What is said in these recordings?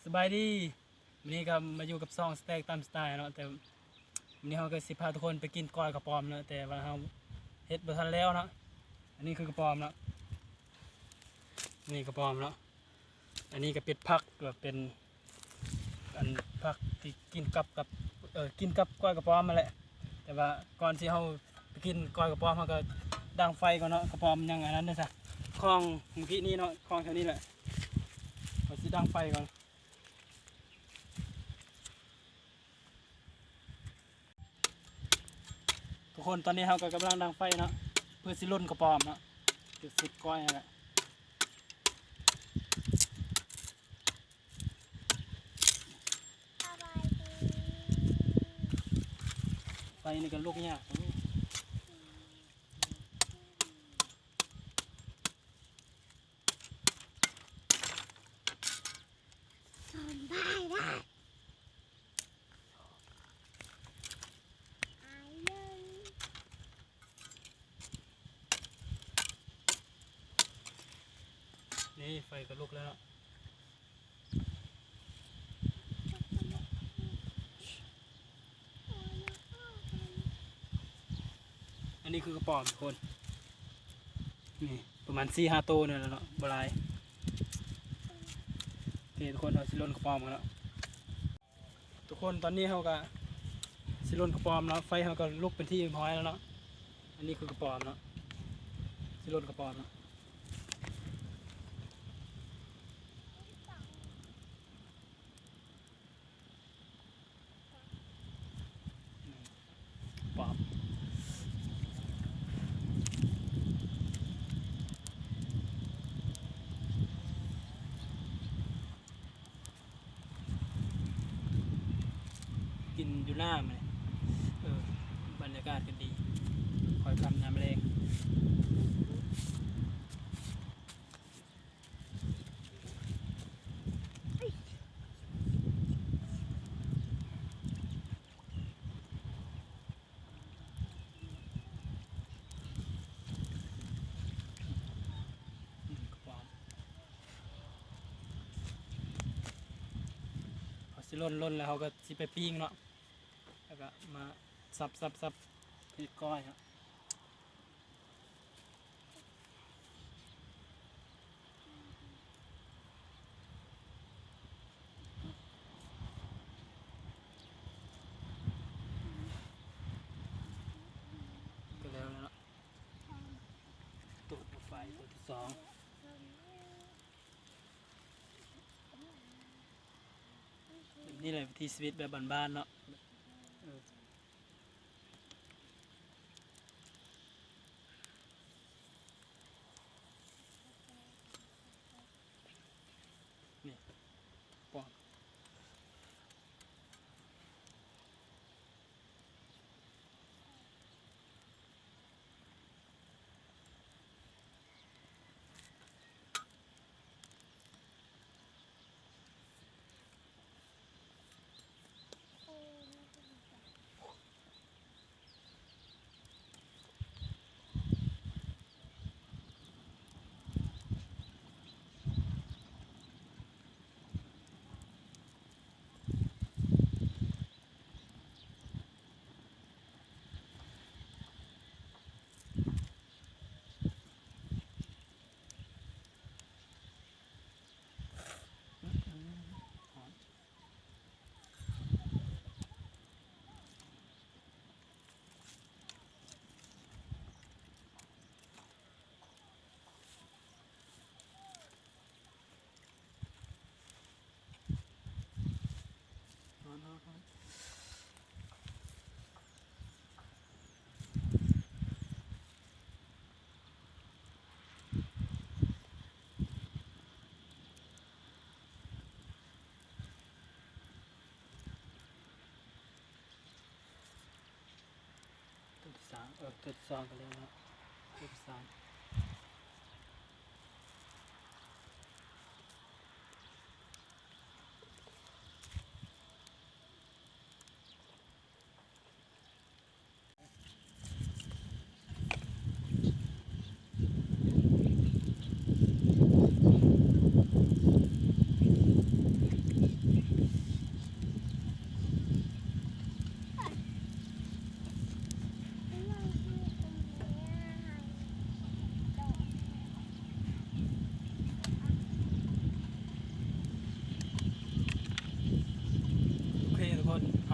ສະບາຍດີ ມື້ນີ້ກໍມາຢູ່ກັບຊ່ອງສະແຕັກຕາມສະໄຕເນາະ ແຕ່ມື້ນີ້ເຮົາກໍຊິພາທຸກຄົນໄປກິນກ້ອຍກະປອມເນາະ ແຕ່ວ່າເຮົາເຮັດບໍ່ທັນແລ້ວເນາະ. ອັນນີ້ຄືກະປອມເນາະ ນີ້ກະປອມເນາະ ອັນນີ້ກໍເປັນຜັກ ແບບເປັນ ອັນຜັກທີ່ກິນກັບ ກັບ ເອີ ກິນກັບກ້ອຍກະປອມຫັ້ນແຫຼະ ແຕ່ວ່າກ່ອນທີ່ເຮົາໄປກິນກ້ອຍກະປອມ ເຮົາກໍດັງໄຟກ່ອນເນາະ. ກະປອມຍັງອັນນັ້ນເດ້ຊະ ຄອງມື້ກີ້ນີ້ເນາະ ຄອງແຖວນີ້ແຫຼະ ເຮົາຊິດັງໄຟກ່ອນ. ທຸກຄົນ ຕອນນີ້ເຮົາກໍກຳລັງດັງໄຟເນາະ ເພື່ອຊິລົນກະປອມເນາະ ເພື່ອຊິເຮັດກ້ອຍຫັ້ນແຫຼະ. ໄຟນີ້ກໍລຸກຍາກ. ນີ້ໄຟກໍລຸກແລ້ວເນາະ. ອັນນີ້ຄືກະປອມທຸກຄົນ ນີ້ປະມານສີ່ຫ້າໂຕນີ້ແຫຼະເນາະ ບໍ່ຫຼາຍ. ໂອເຄທຸກຄົນ ເຮົາຊິລົນກະປອມກັນເນາະ. ທຸກຄົນ ຕອນນີ້ເຮົາກະຊິລົນກະປອມເນາະ ໄຟເຮົາກະລຸກເປັນທີ່ຮຽບຮ້ອຍແລ້ວເນາະ. ອັນນີ້ຄືກະປອມເນາະ ຊິລົນກະປອມເນາະ. ປອມ ກິນຢູ່ນ້ຳນີ້ ເອີ ບັນຍາກາດກໍດີ ຄ່ອຍຄ່ຳຍາມແລງ. ເຮົາຊິລົນໆ ແລ້ວເຮົາກໍຊິໄປປີ້ງເນາະ ແລ້ວກໍມາສັບໆໆ ເຮັດກ້ອຍເນາະ. ກໍແລ້ວແລ້ວເນາະ ຕູ້ໄຟຕົວທີສອງ. ແບບນີ້ແຫຼະ ວິຖີຊີວິດແບບບ້ານໆເນາະ ເອີ. ນີ້ ປອມ. ຕົວທີສາມ ເອີ ຕົວທີສອງກໍແລ້ວເນາະ ຕົວທີສາມ. ນີ້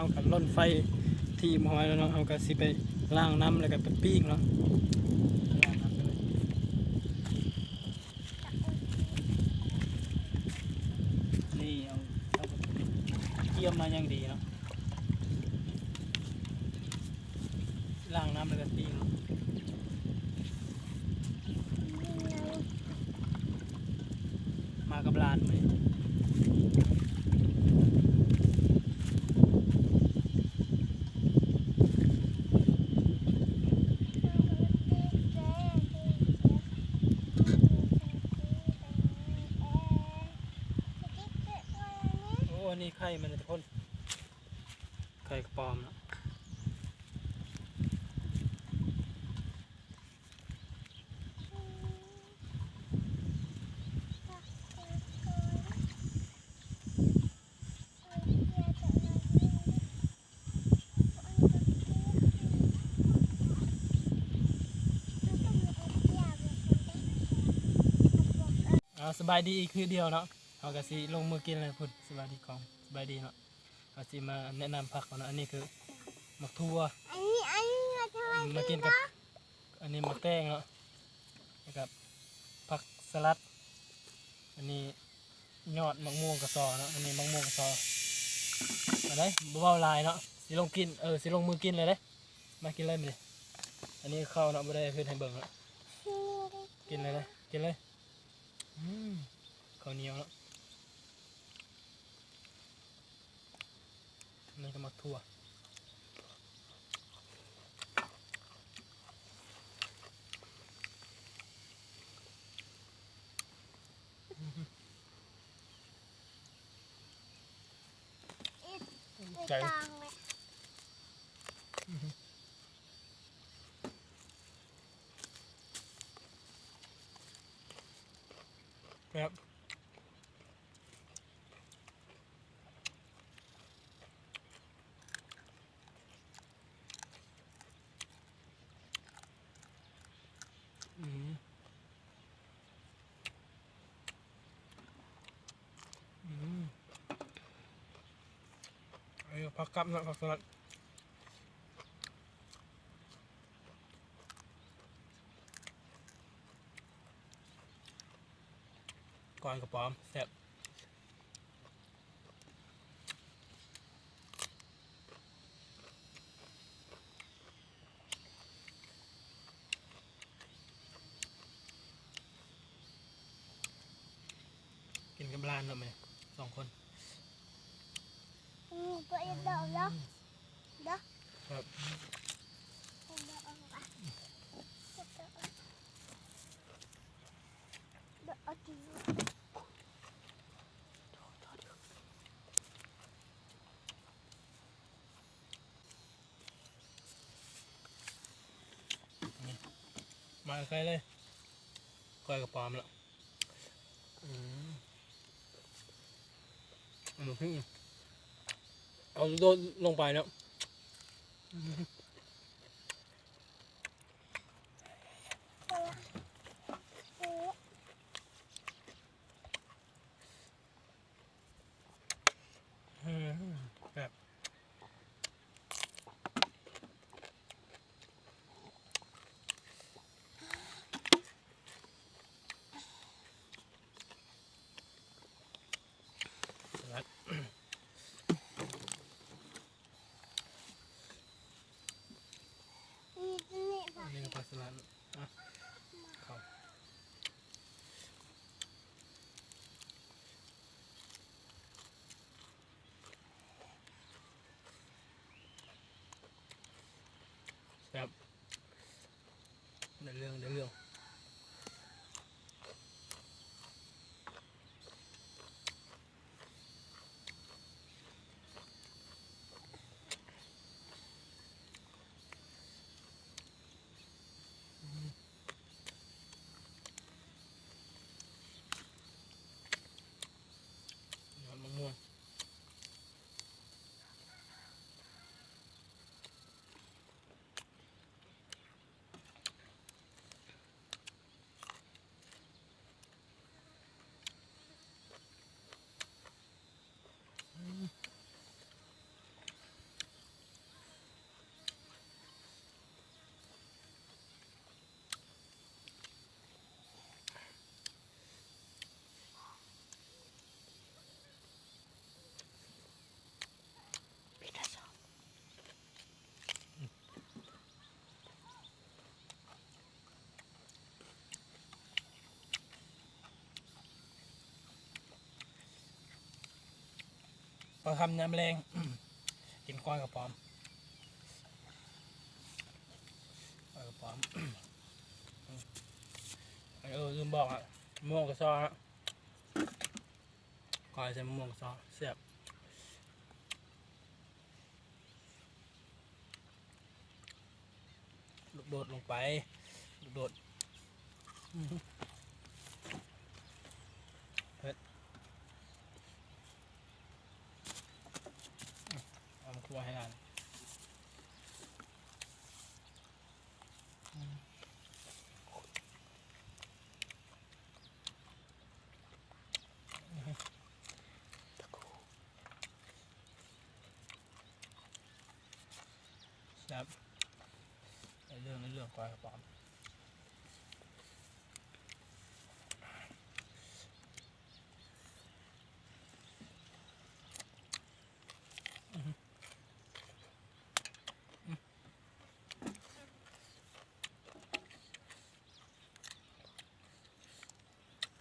ເຮົາກໍລົນໄຟທີ່ໝໍ້ແລ້ວເນາະ ເຮົາກໍຊິໄປລ້າງນ້ຳ ແລ້ວກໍໄປປີ້ງເນາະ ລ້າງນ້ຳໄປເລີຍ. ນີ້ເອົາ ເອົາກຽມມາຢ່າງດີເນາະ ລ້າງນ້ຳແລ້ວກໍປີ້ງເນາະ. ມາກັບຫຼານມື້ນີ້. ໂອ້ ອັນນີ້ໄຂ່ມັນນະທຸກຄົນ ໄຂ່ກະປອມເນາະ. ເອົາ ສະບາຍດີອີກຄືດຽວເນາະ ເຮົາກໍຊິລົງມືກິນແລ້ວພຸ້ນ. ສະບາຍດີກ່ອນ ສະບາຍດີເນາະ. ເຮົາຊິມາແນະນຳຜັກກ່ອນເນາະ ອັນນີ້ຄືໝາກຖົ່ວ ອັນນີ້ ອັນນີ້ ມາກິນກັບ ອັນນີ້ໝາກແຕງເນາະ ແລ້ວກໍຜັກສະຫຼັດ ອັນນີ້ຍອດໝາກມ່ວງກະຊໍເນາະ ອັນນີ້ໝາກມ່ວງກະຊໍ. ມາເດີ້ ບໍ່ເວົ້າຫຼາຍເນາະ ຊິລົງກິນ ເອີ ຊິລົງມືກິນເລີຍເດ້. ມາກິນເລີຍມື້ນີ້ ອັນນີ້ເຂົ້າເນາະ ບໍ່ໄດ້ເຮັດໃຫ້ເບິ່ງເນາະ ກິນເລີຍເດ້ ກິນເລີຍ. ອືມ ເຂົ້າໜຽວເນາະ ນີ້ກໍໝາກຖົ່ວ. ໃຈ ແຊບ. ອືມ ອືມ ເອົາ ຜັກກັບເນາະ ຜັກສະຫຼັດ ກ້ອຍກະປອມ ແຊບ. ກິນກັບຫຼານເນາະແມ່ ສອງຄົນ. ອືມ ບໍ່ເອັດດອກເນາະ ເນາະ ແຊບ. ມາໃກ້ໆເລີຍ ກ້ອຍກະປອມລະ. ອືມ ອືມ ເອົາໂດດລົງໄປເນາະ. ອືມ ແຊບ. ອັນນີ້ກໍຜັກສະຫຼັດ ອ່ະ ເຂົ້າ ແຊບ ໄດ້ເລື່ອງ ໄດ້ເລື່ອງ. ปลาคำยามแลง กินก้อยกระป๋อม ก้อยกระป๋อม เออ ลืมบอกอะ มะม่วงกระซ้อฮะ ก้อยใส่มะม่วงกระซ้อ แซ่บ ลูกโดดลงไป ลูกโดด เผ็ด เอามาคั่วให้นาน แซ่บ ในเรื่อง ในเรื่องก้อยกระป๋อม